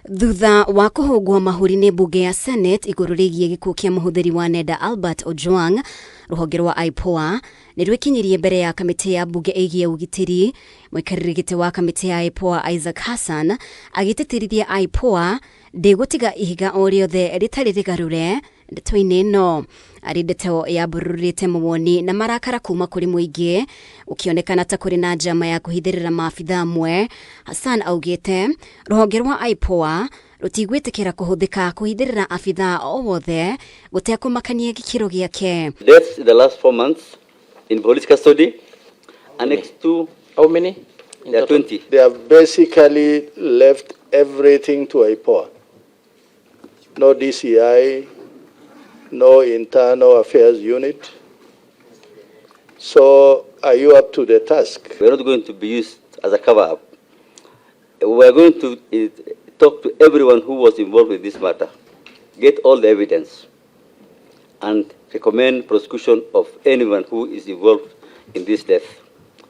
Thutha wa kũhũngwo mahũri nĩ mbunge ya Senate igũrũ rĩgiĩ gĩkuũ kĩa mũhũthĩri wa nenda Albert Ojwang, rũhonge rwa IPOA nĩ rwĩkinyirie mbere ya kamĩtĩ ya mbunge ĩgiĩ ũgitĩri. Mũikarĩri gĩtĩ wa kamĩtĩ ya IPOA Isaac Hassan agĩtĩtĩrithia IPOA ndĩgũtiga ihiga o rĩothe rĩtarĩ rĩgarũre ndeto-inĩ ĩno. Arĩ ndeto yambũrũrĩte mawoni na marakara kuma kũrĩ mũingĩ, gũkĩonekana ta kũrĩ na njama ya kũhithĩrĩra maabitha amwe. Hassan augĩte rũhonge rwa IPOA rũtigwĩtĩkĩra kũhũthĩka kũhithĩrĩra abithaa o wothe gũtekũmakania gĩkĩro gĩake. Deaths in the last 4 months in police custody. Annex 2. How many in There are total? 20. They have basically left everything to IPOA. No DCI, no internal affairs unit. So are you up to the task? We are not going to be used as a cover up. We are going to talk to everyone who was involved with this matter, get all the evidence, and recommend prosecution of anyone who is involved in this death,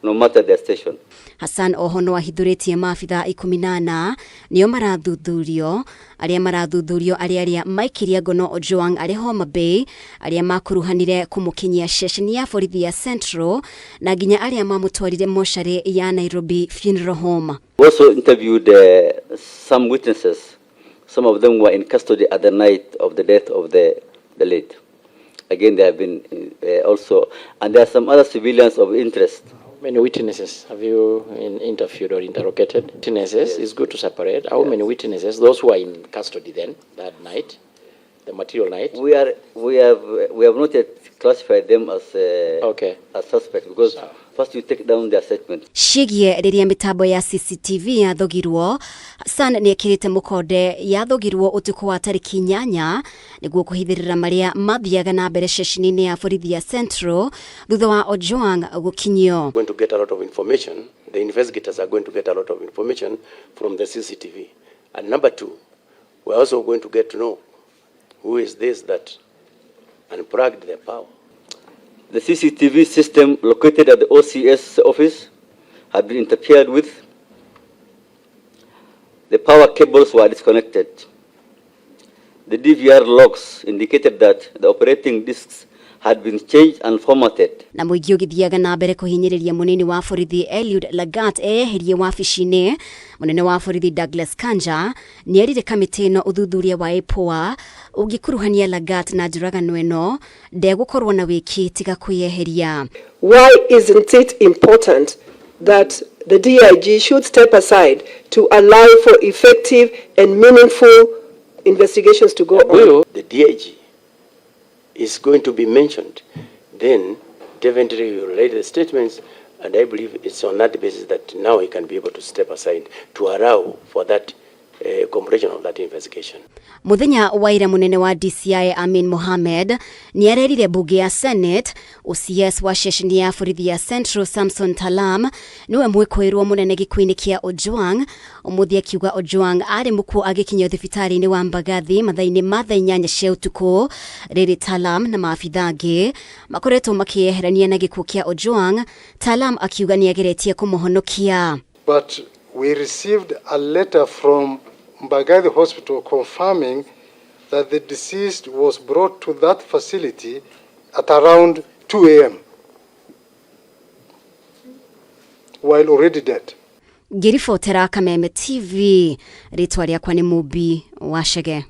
no matter their station. Hassan oho no ahithũrĩtie maabithaa 14 nĩo marathuthurio, arĩa marathuthurio arĩ arĩa maikirie ngono Ojwang arĩ Homa Bay, arĩa makuruhanire kũmũkinyia ceceni ya borithi ya Central na nginya arĩa mamũtwarire mocarĩ ya Nairobi Funeral Home. We also interviewed some witnesses. Some of them were in custody at the night of the death of the late. Again, they have been also, and there are some other civilians of interest. How many witnesses have you interviewed or interrogated? Witnesses, it's good to separate. How many witnesses, those who are in custody then, that night, the material night? We have not yet classified them as as suspects because first you take down their statement. Ciĩgiĩ rĩrĩa mĩtambo ya CCTV yathogirwo, Hassan nĩ ekĩrĩte mũkonde yathogirwo ũtukũ wa tarĩki 8 nĩguo kũhithĩrĩra marĩa mathiaga na mbere ceceni-inĩ ya borithi ya Central thutha wa Ojwang gũkinyio. Going to get a lot of information. The investigators are going to get a lot of information from the CCTV. And number two, we're also going to get to know who is this that unplugged the power. The CCTV system located at the OCS office had been interfered with. The power cables were disconnected. The DVR logs indicated that the operating discs had been changed and formatted. Na mũingĩ ũgĩthiaga na mbere kũhinyĩrĩria mũnini wa borithi Eliud Lagat eyeherie wabici-inĩ, mũnene wa borithi Douglas Kanja nĩ erire kamĩtĩ ĩno ũthuthuria wa IPOA ũngĩkuruhania Lagat na njũragano ĩno ndegũkorwo na wĩki tiga kwĩyeheria. Why isn't it important that the DIG should step aside to allow for effective and meaningful investigations to go on? Huyu The DIG is going to be mentioned, then definitely he will write the statements, and I believe it's on that basis that now he can be able to step aside to allow for that completion of that investigation. Muthenya wa ira, munene wa DCI Amin Mohamed nĩ arerire mbunge ya Senate OCS wa ceceni ya borithi ya Central Samson Talam niwe mwĩkũĩrwo mũnene gĩkuũ-inĩ kĩa Ojwang. Ũmũthĩ akiuga Ojwang arĩ mũkuũ agĩkinyio thibitarĩ-inĩ wa Mbagathi mathaa-inĩ ma thaa 8 cia ũtukũ. Rĩrĩ Talam na maabitha angĩ makoretwo makĩyeherania na gĩkuũ kĩa Ojwang, Talam akiuga nĩ ageretie kũmũhonokia. But we received a letter from Mbagathi Hospital confirming that the deceased was brought to that facility at around 2 a.m. while already dead. Ngĩribotera Kameme TV, rĩtwa rĩakwa nĩ Mũmbi wa Chege.